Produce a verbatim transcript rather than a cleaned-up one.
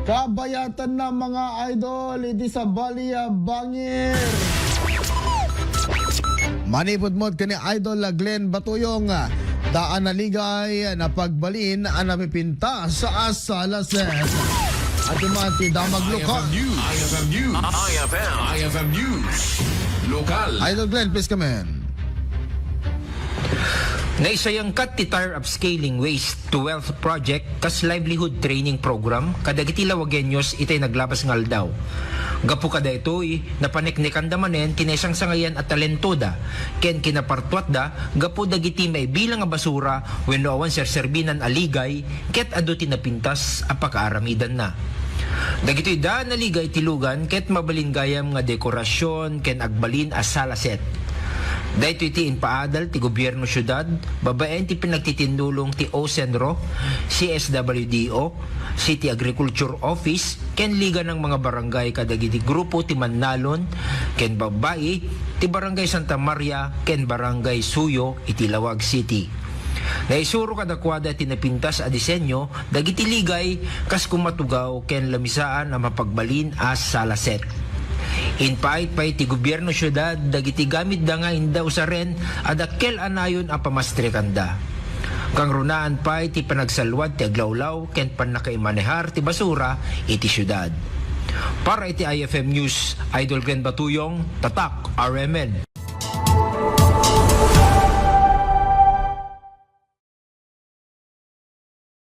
Kabayatanna, mga idol, iti sabali a bangir. Manipud met ken ni Idol Glenn Batuyong, daan a ligay a pagbalin a napipintas a salaset. Adu man ti damag lokal. I F M News. I F M News. I F M News. Lokal. Idol Glenn, please come in. Naisayangkat ti Tire Upscaling Waste to Wealth Project kas livelihood training program kadagiti Lawageños itay naglabas nga aldaw. Gapu kadaytoy, napaneknekanda manen ti naisangsangayan a talentoda ken kinapartuatda gapu dagiti maibilang a basura wenno awan serserbinan a ligay ket adu ti napintas a pakaaramidanna. Dagitoy daan a ligay ti lugan ket mabalin gayam nga dekorasion ken agbalin a salaset. Daytoy ti impaadal ti Gobierno Siudad babaen ti pinagtitinnulong ti OCENRO, C S W D O, City Agriculture Office, ken Liga ng mga Barangay kadagiti grupo ti Mannalon ken Babbai ti Barangay Santa Maria ken Barangay Suyo iti Laoag City. Naisuro kadakuada ti napintas a disenyo dagiti ligay kas kumatugaw ken lamisaan a mapagbalin a salaset. Impaayat pay ti Gobierno Siudad dagiti gamitda nga inda usaren a dakkel a nayon a pamastrekanda. Kangrunaan pay ti panagsalluad ti aglawlaw ken pannakaimanehar ti basura iti siudad. Para iti I F M News, Idol Glenn Batuyong, Tatak, R M N.